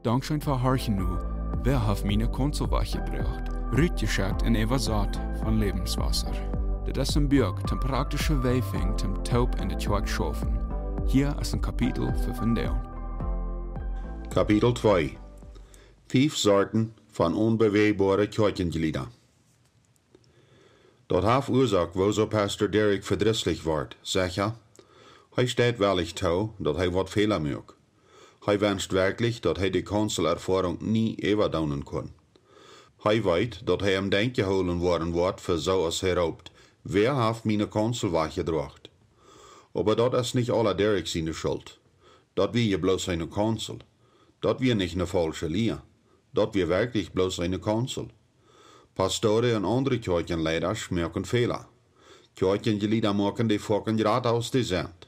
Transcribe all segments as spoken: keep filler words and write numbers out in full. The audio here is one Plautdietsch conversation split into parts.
Dankscheen fa horchen nu. Wäa haft miene Kaunzel wajchjebrocht? Rutjeschekjt un äwasat von Lebenswasser. Dit es een Buak toom praktische Wee finjen toom toop enne Kjoakj schaufen. Hia es een Kapitel fa vondoag. Kapitel twee. Fief Sorten von onbewegbare Kjoakjenjlieda. Daut haft Uasoak, wuarom Pastor Derek vedrisslich woat, secha. Hee steit wellich too, daut hee waut Fäla muak. Hee wenscht werkjlich, daut hee de Kaunzelerfoarunk nie äwadoonen kunn. Hee weet, daut hee em Denkj jehoolen woaren woat fa soo aus hee roopt: "Wäa haft miene Kaunzel wajchjedroacht?" Oba daut es nich aula Derek siene Schult. Daut wia je bloos eene Kaunzel. Daut wia nich eene faulsche Lia. Daut wia werkjlich bloos eene Kaunzel. Pastoren un aundre Kjoakjenleida moaken Fäla. Kjoakjenjlieda moaken dee foaken jrata aus dee sent.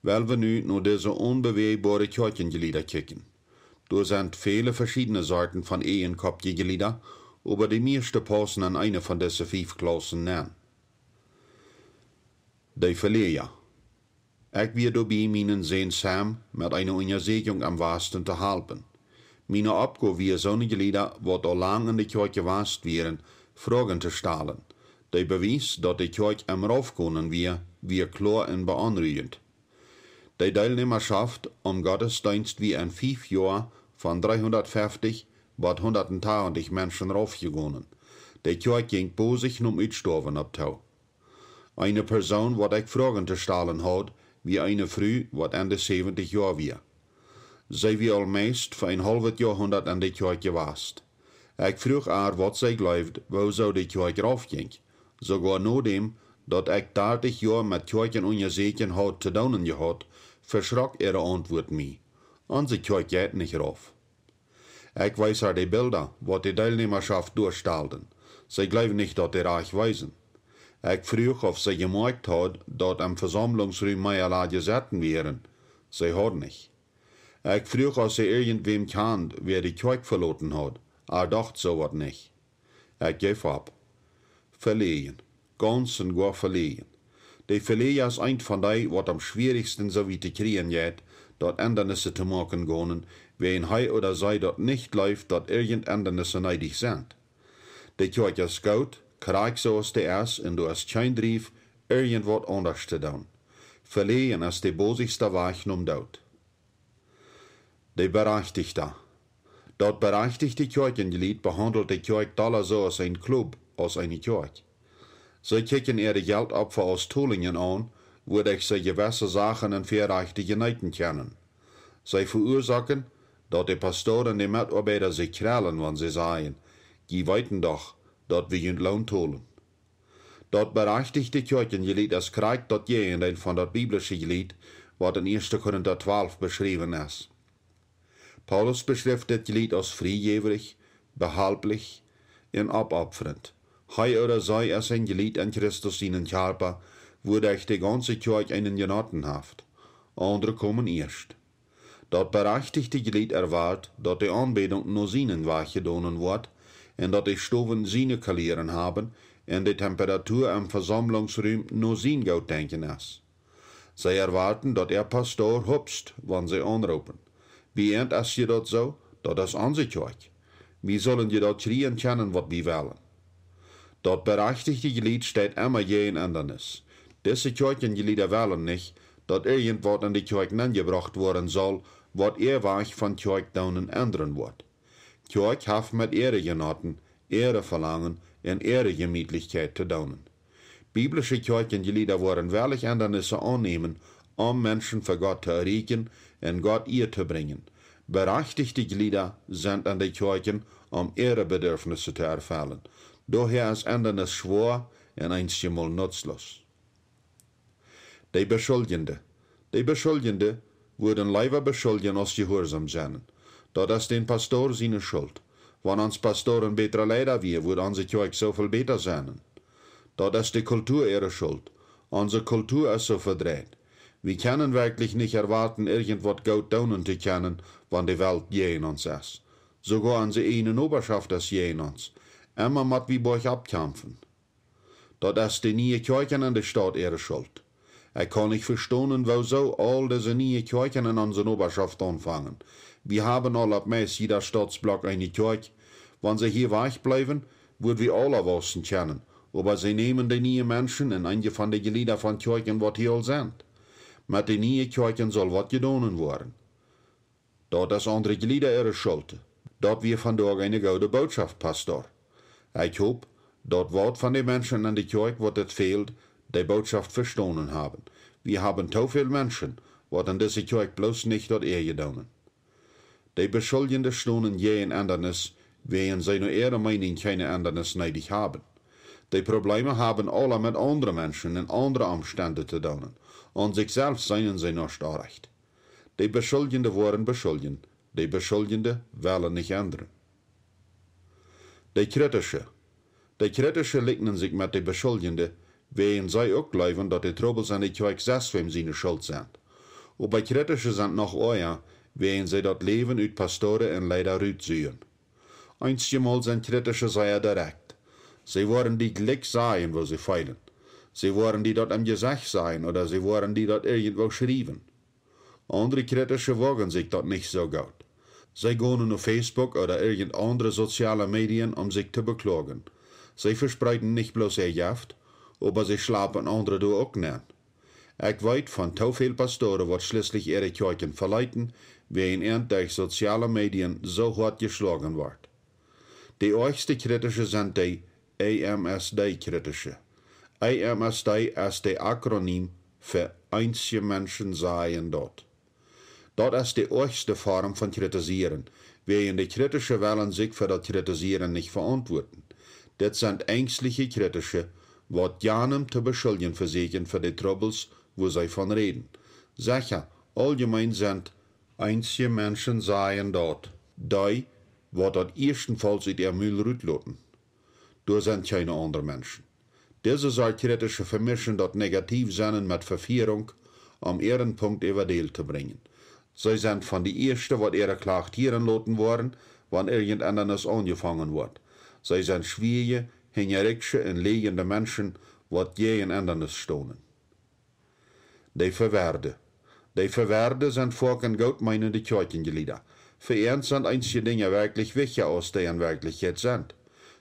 Well wie nu no dise onbewegbare Kjoakjenjlieda kjikjen. Doa sent väle veschiedne Sorten von Eejenkoppjlieda, oba de mieeschte paussen en eene von dise fief Klaussen nenn. De Veleja. Ekj wia doabie, mienen Sän Sam met eene Unjasieekjunk aum Wasten to halpen. Miene Oppgow wia, soone Jlieda, waut aul lang enne Kjoakj jewast wieren, Froagen to stalen. De Bewies, daut de Kjoakj aum raufgonen wia, wia kloa un beonruhjent. De Deelnämaschoft aum Gottesdeenst wia en fief Joa von dreehundatfeftich bat hundatentachentich Menschen raufjegonen. De Kjoakj jinkj bosich nom Utstoawen opp too. Eene Persoon, waut ekj Froagen to stalen haud, wia eene Fru, waut en de säwentich Joa wia. See wia aul meist fa een haulwet Joahundat en de Kjoakj jewast. Ekj fruach äa, waut see jleewd, wuarom de Kjoakj raufjinkj. Soogoa nodäm, daut ekj dartich Joa met Kjoakjen unjasieekjen haud to doonen jehaut, veschrock äare Auntwuat mie: "Onse Kjoakj jeit nich rauf." Ekj wees äa de Bilda, waut de Deelnämaschoft doastalden. See jleewd nich, daut dee rajcht wiesen. Ekj fruach, auf see jemoakjt haud, daut em Vesaumlungsrum mea Lud jesetten wieren. See haud nich. Ekj fruach, auf see irjentwäm kjand, wäa de Kjoakj veloten haud. Äa docht soowaut nich. Ekj jeef opp. Veleajen. Gaunz un goa veleajen. De Veleaja es eent von dee, waut aum schwierichsten soo wiet to kjrieen jeit, daut Endanisse to moaken gonen, wiels hee ooda see daut nich jleeft, daut irjent Endanisse needich sent. De Kjoakj es goot, krakjt soo aus dee es, un doa es kjeen Drief, irjentwaut aundasch to doonen. Veleajen es de bosichsta Wajch nom Doot. De Berajchtichta. Daut berajchtichte Kjoakjenjlied behaundelt de Kjoakj dolla soo aus een Klub aus eene Kjoakj. See kjikjen äare Jeltopfa aus Tolungen aun, wuaderch see jewesse Sachen un Väarajchte jeneeten kjennen. See veuasoaken, daut de Pastor un de Metoabeida sikj kjrellen, wan see sajen: "Jie weeten doch, daut wie junt Loon tolen." Daut berajchtichte Kjoakjenjlied es krakjt daut Jäajendeel von daut biblische Jlied, waut en ieeschte Korinta twalf beschräwen es. Paulus beschrift dit Jlied aus friejäwrich, behalplich un oppopfrent. Hee ooda see es een Jlied en Christus sienen Kjarpa, wuaderch de gaunze Kjoakj eenen Jenoten haft. Aundre komen ieescht. Daut berajchtichte Jlied erwoat, daut de Aunbädunk no sienen Wajch jedonen woat un daut de Stowen siene Kalieren haben un de Temperatua em Vesaumlungsrum no sien Gootdenkjen es. See erwoaten, daut äa Pastor hupst, wan see aunroopen. Bie an es je daut soo, daut es onse Kjoakj. Wie sellen je daut kjrieen kjennen, waut wie wellen. Daut berajchtichte Jlied steit emma jäajen Endanis. Dise Kjoakjenjlieda wellen nich, daut irjentwaut en de Kjoakj nenjebrocht woaren saul, waut äa Wajch von Kjoakj doonen endren woat. Kjoakj haft met äare Jenoten, äare Velangen un äare Jemietlichkjeit to doonen. Biblische Kjoakjenjlieda woaren wellich Endanisse aunnämen, om Menschen fa Gott to erreichen un Gott Iea to brinjen. Berajchtichte Jlieda sent en de Kjoakjen, om äare Bedürfnisse to erfellen. Doahäa es Endanis schwoa un eenjemol nutzlos. De Beschuldjende. De Beschuldjende wudden leewa beschuldjen aus jehuarsom sennen. Daut es dän Pastor siene Schult. Wan ons Pastor een bätra Leida wia, wudd onse Kjoakj soo väl bäta sennen. Daut es de Kultua äare Schult. Onse Kultua es soo vedreit. Wie kjennen werkjlich nich erwoaten, irjentwaut Goot doonen to kjennen, wan de Welt jäajen ons es. Soogoa onse ieejne Nobaschoft es jäajen ons. Emma mott wie boajchopp kjamfen. Daut es de niee Kjoakjen en de Staut äare Schult. Ekj kaun nich vestonen, wuarom aul dise niee Kjoakjen en onse Nobaschoft aunfangen. Wie haben aul opp meist jieda Stautsblock eene Kjoakj. Wan see hia wajch bliewen, wudd wie aula wausen kjennen. Oba see nämen de niee Menschen un eenje von de Jlieda von Kjoakjen, waut hia aul sent. Met de niee Kjoakjen saul waut jedonen woaren. Daut es aundre Jlieda äare Schult. Daut wia vondoag eene goode Bootschoft, Pastor. Ekj hop, daut waut von de Menschen en de Kjoakj, waut et fält, de Bootschoft vestonen haben. Wie haben too väl Menschen, waut en dise Kjoakj bloos nich daut äa jedonen. De Beschuldjende stonen jäajen Endanis, wäajen see no äare Meeninj kjeene Endanis needich haben. De Probleme haben aula met aundre Menschen un aundre Omstend to doonen. Aun sikj selfst seenen see nuscht orrajcht. De Beschuldjende woaren beschuldjen, de Beschuldjende wellen nich endren. De Kritische. De Kritische likjnen sikj met de Beschuldjende, wäajen see uk jleewen, daut de Trubbels en de Kjoakj sest wäm siene Schult sent. Oba Kritische sent noch oaja, wäajen see daut Läwen ut Pastoren un Leida rutsuen. Eenjemol sent Kritische sea direkt. See woaren die jlikj sajen, woo see feelen. See woaren die daut em Jesecht sajen ooda see woaren die daut irjentwoo schriewen. Aundre Kritische woagen sikj daut nich soo goot. See gonen no Facebook ooda irjent aundre soziale Medien, om sikj to bekloagen. See vespreeden nich bloos äa Jeft, oba see schlapen aundre doa uk nenn. Ekj weet von too väl Pastoren, waut schlieslich äare Kjoakjen veleeten, wäajen an derch soziale Medien soo hoat jeschloagen woat. De oajchste Kritische sent de A M S D Kritische. A M S D es de Akronym fa Eenje Menschen sajen daut. Daut es de oajchste Form von kritisieren, wäajen de Kritische wellen sikj fa daut Kritisieren nich veauntwuaten. Dit sent enjstliche Kritische, waut janem to beschuldjen vesieekjen fa de Trubbels, wua see von räden. Secha, auljemeen sent Eenje Menschen sajen daut, dee, waut daut ieeschtenfaulls ut äa Mul rutloten. Doa sent kjeene aundre Menschen. Dise Sort Kritische vemischen daut Negativsennen met Vefierunk, om äaren Punkt äwadäl to brinjen. See sent von de ieeschte, waut äare Klach hieren loten woaren, wan irjent Endanis aunjefongen woat. See sent schwiaje, hinjariksche un läajende Menschen, waut jäajen Endanis stonen. De Vewarde. De Vewarde sent foaken gootmeenende Kjoakjenjlieda. Fa an sent eenje Dinja werkjlich wichtja, aus dee en Werkjlichkjeit sent.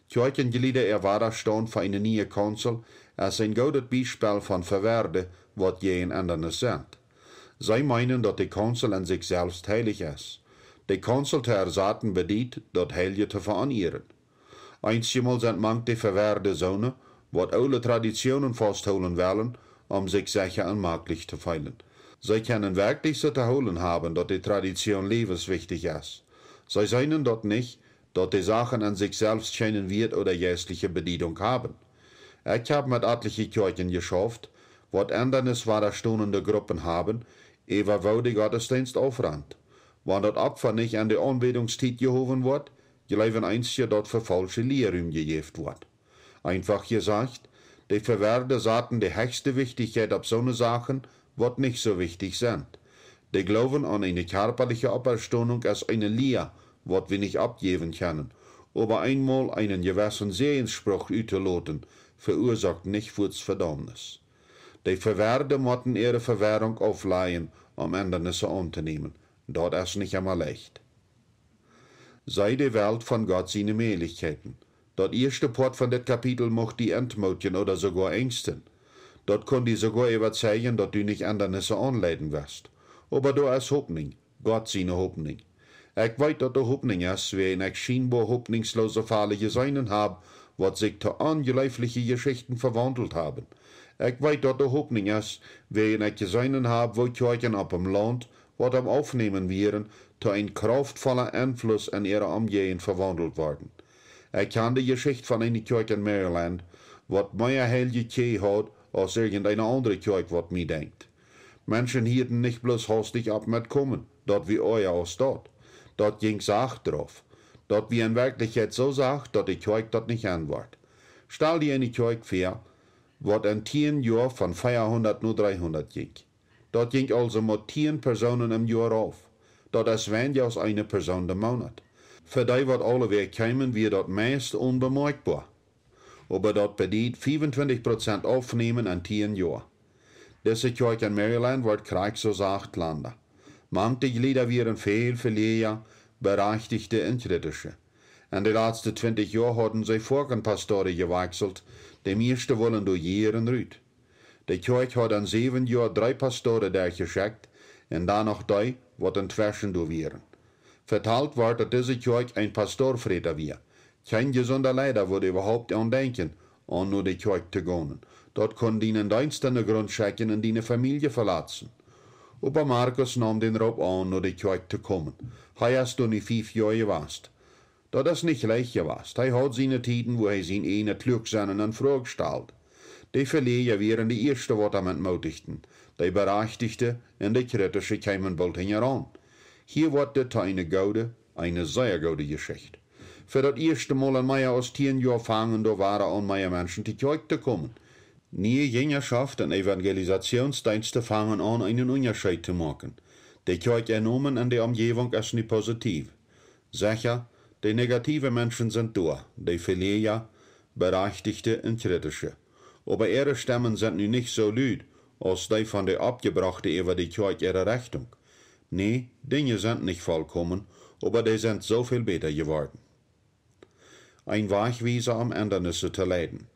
Kjoakjenjlieda äa Wadastaunt fa eene niee Kaunzell es een goodet Biespel von Vewarde, waut jäajen Endanis sent. See meenen, daut de Kaunzell en sikj selfst heilich es. De Kaunzell to ersaten bediet, daut Heilje to veonieren. Eenjemol sent mank de Vewarde soone, waut oole Traditionen fausthoolen wellen, om sikj secha un maklich to feelen. See kjennen werkjlich soo to hoolen haben, daut de Tradition läwenswichtich es. See seenen daut nich, daut de Sachen en sikj selfst kjeenen Wieet ooda jeistliche Bediedunk haben. Ekj hab met atliche Kjoakjen jeschauft, waut Endanis wadastonende Gruppen haben, äwa woo de Gottesdeenst aufrant. Wan daut Opfa nich en de Aunbädungstiet jehowen woat, jleewen eenje, daut fa faulsche Lia Rum jejäft woat. Eenfach jesajcht, de Vewarde saten de hechste Wichtichkjeit opp soone Sachen, waut nich soo wichtich sent. De Gloowen aun eene kjarpaliche Oppastonunk es eene Lia, waut wie nich oppjäwen kjennen, oba eemol eenen jewessen Säajensspruch uttoloten, veuasoakt nich fuaz Vedaumnis. De Vewarde motten äare Vewarunk auflajen, om Endanisse auntonämen. Daut es nich emma leicht. See de Welt von Gott siene Mäajlichkjeiten. Daut ieeschte Poat von dit Kapitel mucht die entmootjen ooda soogoa enjsten. Daut kunn die soogoa äwazeijen, daut du nich Endanisse aunleiden woascht. Oba doa es Hopninj, Gott siene Hopninj. Ekj weet, daut doa Hopninj es, wäajen ekj schienboa hopninjsloose Fäla jeseenen hab, waut sikj to onjleefliche Jeschichten vewaundelt haben. Ekj weet, daut doa Hopninj es, wäajen ekj jeseenen hab, woo Kjoakjen opp em Launt, waut am Aufnämen wieren, to een kraftvolla Enfluss en äare Omjäajent vewaundelt worden. Ekj kjan de Jeschicht von eene Kjoakj en Maryland, waut mea Heilje haud aus irjent eene aundre Kjoakj, waut mie denkjt. Menschen hieeden nich bloos haustich opp met komen, daut wia oaja aus daut. Daut jinkj sacht droff. Daut wia en Werkjlichkjeit soo sacht, daut de Kjoakj daut nich enwort. Stal die eene Kjoakj väa, waut en tieen Joa von veahundat no dreehundat jinkj. Daut jinkj aulsoo mau tieen Persoonen em Joa rauf. Daut es weinja aus eene Persoon de Moonat. Fa dee, waut aule Wäakj kjeemen, wia daut meist onbemoakjboa. Oba daut bediet fiefuntwintich Prozent aufnämen en tieen Joa. Dise Kjoakj en Maryland wort krakjt soo sacht landa. Mank de Jlieda wieren väl Veläaja, berajchtichte un kjritische. En de latste twintich Joa hauden see foaken Pastoren jewakjselt, de mieeschte wullen doa jieren rut. De Kjoakj haud en säwen Joa dree Pastoren derchjeschekjt un dan noch dee, waut entweschen doa wieren. Vetalt wort, daut dise Kjoakj een Pastorfräta wia. Kjeen jesunda Leida wudd äwahaupt aun denkjen, aun no de Kjoakj to gonen. Daut kunn dienen Deenst en de Grunt schekjen un diene Famielje velatzen. Oba Markus naum dän Roop aun, no de Kjoakj to komen. Hee es doa nu fief Joa jewast. Daut es nich leicht jewast. Hee haud siene Tieden, wua hee sien ieejnet Kluaksennen en Froag stald. De Veläaja wieren de ieeschte, waut am entmotigten. De berajchtichte un de kjritische kjeemen boolt hinjaraun. Hia woat dit to eene goode, eene sea goode Jeschicht. Fa daut ieeschte Mol en mea aus tieen Joa fangen doa wada aun, mea Menschen to Kjoakj to komen. Niee Jinjaschoft un Evangelisationsdeensten fangen aun, eenen Unjascheet to moaken. De Kjoakj en Nomen un de Omjäwunk es nu positiew. Secha, de negative Menschen sent doa, de Veläaja, berajchtichte un kjritische. Oba äare Stemmen sent nu nich soo lud aus dee von de Oppjebrochte äwa de Kjoakj äare Rechtunk. Nä, Dinja sent nich volkomen, oba dee sent soo väl bäta jeworden. Een Wajchwiesa, om Endanissen to leiden.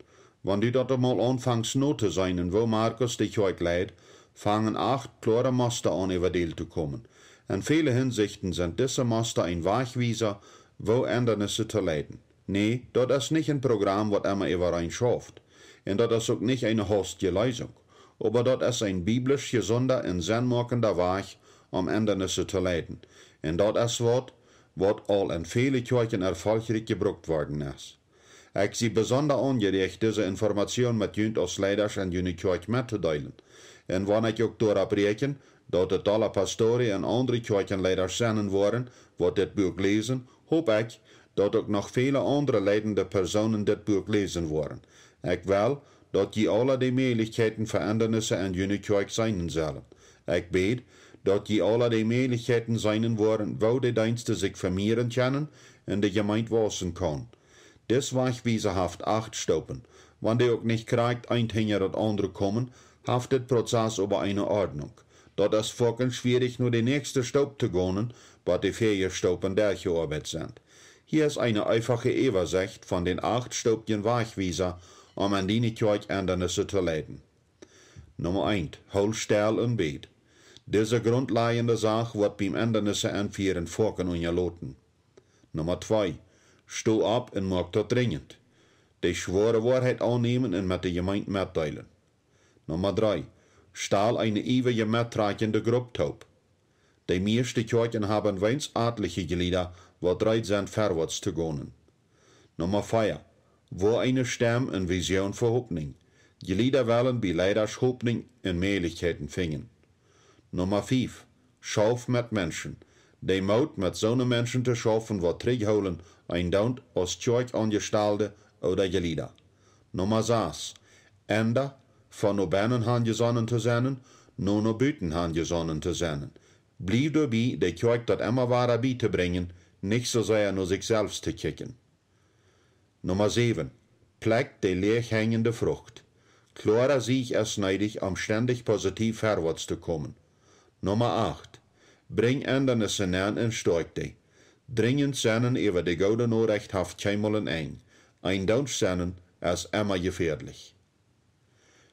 Wan du daut emol aunfangst notoseenen, woo Markus de Kjoakj leid, fangen acht kloare Musta aun, äwa däl to komen. En väle Hinsichten sent dise Musta een Wajchwiesa, woo Endanissen to leiden. Nä, daut es nich een Program, waut emma äwareen schauft. Un daut es uk nich eene haustje Leesunk. Oba daut es een biblisch jesunda un sennmoakenda Wajch, om Endanissen to leiden. Un daut es waut, waut aul en väle Kjoakjen erfolchrikj jebrukt worden es. Ekj sie besunda aunjeräacht, dise Information met junt aus Leidasch en june Kjoakj mettodeelen. Un wan ekj uk doaropp räakjen, daut de tolle Pastoren un aundre Kjoakjenleidasch sennen woaren, waut dit Buak läsen, hop ekj, daut uk noch väle aundre leidende Persoonen dit Buak läsen woaren. Ekj well, daut jie aula de Mäajlichkjeiten fa Endanissen en june Kjoakj seenen sellen. Ekj bäd, daut jie aula de Mäajlichkjeiten seenen woaren, woo de Deensten sikj vemieren kjennen un de Jemeent wausen kaun. Dis Wajchwiesa haft acht Stoopen. Wan dee uk nich krakjt eent hinja daut aundre komen, haft dit Prozess oba eene Ordnunk. Daut es foaken schwierich, no de näakjste Stoop to gonen, bat de väaje Stoopen derchjeoabeit sent. Hia es eene eefache Äwasecht von dän acht Stoopjen Wajchwiesa, om en diene Kjoakj Endanissen to leiden. Numma eent, hool stell un bäd. Dise grundlajende Sach woat biem Endanissen enfieren foaken unjaloten. Numma twee, sto opp un moak daut drinjent. De schwoare Woarheit aunnämen un met de Jemeent metdeelen. Numma dree, stal eene iewaje mettrakjende Grupp toop. De mieeschte Kjoakjen haben weens atliche Jlieda, waut reed sent verwoats to gonen. Numma vea, woa eene Stemm un Vision fa Hopninj. Jlieda wellen bie Leidasch Hopninj un Mäajlichkjeiten finjen. Numma fief, schauf met Menschen. De Moot, met soone Menschen to schaufen, waut trigjhoolen, een doont aus Kjoakjaunjestalde ooda Jlieda. Numma sas, enda von no bennen hanjesonnen to sennen, no no buten hanjesonnen to sennen. Bliew doabie, de Kjoakj daut emma wada bietobrinjen, nich soo sea no sikj selfst to kjikjen. Numma säwen, plekj de läachhenjende Frucht. Kloara Sieech es needich, om stendich positiev verwoats to komen. Numma acht, brinj Endanissen nenn un stoakj dee. Drinjent sennen äwa de goode Norecht haft kjeenmol een Enj. Een doont sennen es emma jefäadlich.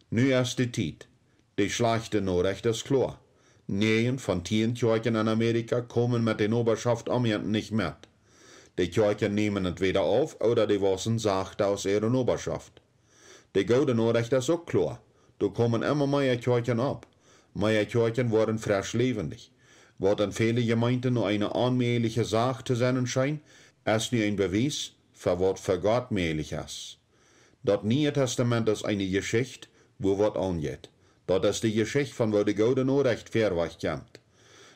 Nu es de Tiet. De schlajchte Norecht es kloa. Näajen von tieen Kjoakjen en Amerika komen met de Nobaschoft om ent nich met. De Kjoakjen nämen entwäda auf ooda dee wausen sachta aus äare Nobaschoft. De goode Norecht es uk kloa. Doa komen emma mea Kjoakjen opp. Mea Kjoakjen woaren fresch läwendich. Waut en väle Jemeenten no eene onmäajliche Sach to sennen schient, es nu een Bewies fa waut fa Gott mäajlich es. Daut Niee Testament es eene Jeschicht, wua waut aunjeit. Daut es de Jeschicht von woo de goode Norecht väawajch kjemt.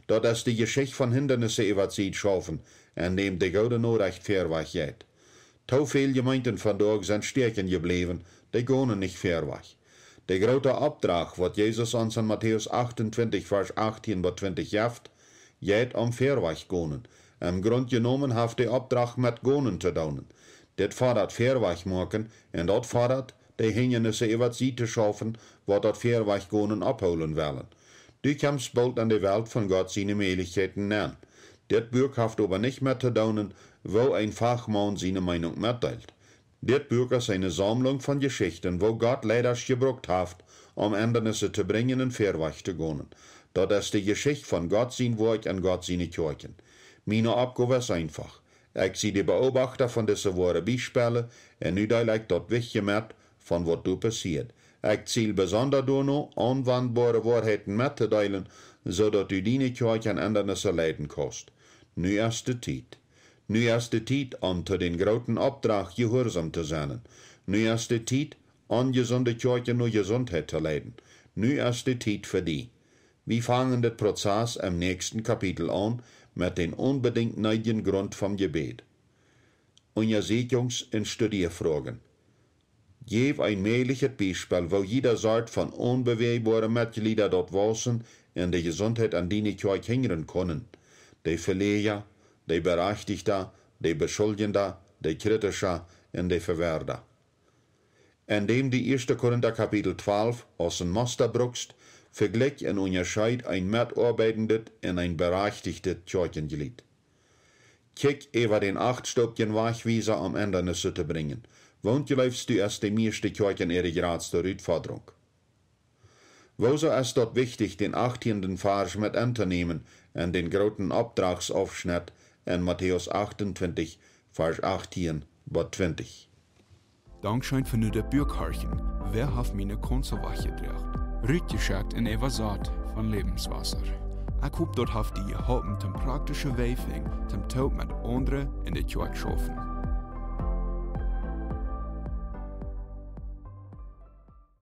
Daut es de Jeschicht von Hindanisse äwa Sied schaufen, en däm de goode Norecht väawajch jeit. Too väl Jemeenten vondoag sent stäakjen jebläwen, dee gonen nich väawajch. De groote Opdrach, waut Jesus ons en Matäus achtuntwintich, Varsch achtieen bat twintich jeft, jeit om väawajch gonen. Em Grunt jenomen haft de Opdrach met gonen to doonen. Dit fodat väawajch moaken un daut fodat, de Hindanisse äwa Sied to schaufen, waut daut väawajch gonen opphoolen wellen. Du kjemst boolt en de Welt von Gott siene Mäajlichkjeiten nenn. Dit Buak haft oba nich met to doonen, woo een Fachmaun siene Meenunk metdeelt. Dit Buak es eene Saumlunk von Jeschichten, woo Gott Leidasch jebrukt haft, om Endanisse to brinjen un verwoats to gonen. Daut es de Jeschicht von Gott sien Woakj en Gott siene Kjoakjen. Miene Oppgow es eenfach. Ekj sie de Beobachta von dise woare Biespellen, un nu deel ekj daut Wichtje met, von waut doa passieet. Ekj ziel besonda doano, aunwandboare Woarheiten mettodeelen, soo daut du diene Kjoakj aun Endanisse leiden kaust. Nu es de Tiet. Nu es de Tiet, om to dän grooten Oppdrach jehuarsom to sennen. Nu es de Tiet, onjesunde Kjoakjen no Jesundheit to leiden. Nu es de Tiet fa die. Wie fangen dit Prozess em näakjsten Kapitel aun met dän onbedinjt needjen Grunt vom Jebäd. Unjasieekjungs- un Studiefroagen. Jeff een mäajlichet Biespel, woo jieda Sort von onbewäajboare Metjlieda daut Waussen un de Jesundheit aun diene Kjoakj hinjren kunnen: de Veläaja, de Berajchtichta, de Beschuldjenda, de Kritischa un de Vewerda. Endäm du ieeschte Korinta Kapitel twalf aus een Musta brukst, vejlikj un unjascheid een metoabeitendet un een berajchtichtet Kjoakjenjlied. Kjikj äwa dän achtstoopjen Wajchwiesa, om Endanisse to brinjen. Woont jleefst du es de mieeschte Kjoakjen äare jratste Rutfodrunk? Wuarom es daut wichtich, dän achttieenden Varsch met auntonämen en dän grooten Oppdrachsaufschnett en Matäus achtuntwintich, Varsch achtieen bat twintich? Dankscheen fa nu daut Buak horchen: Wäa haft miene Kaunzel wajchjedroagen? Rutjeschekjt un äwasat von Lebenswasser. Ekj hop, daut haft die jeholpen, toom praktische Wäaj finjen, toom toop met aundre en de Kjoakj schaufen.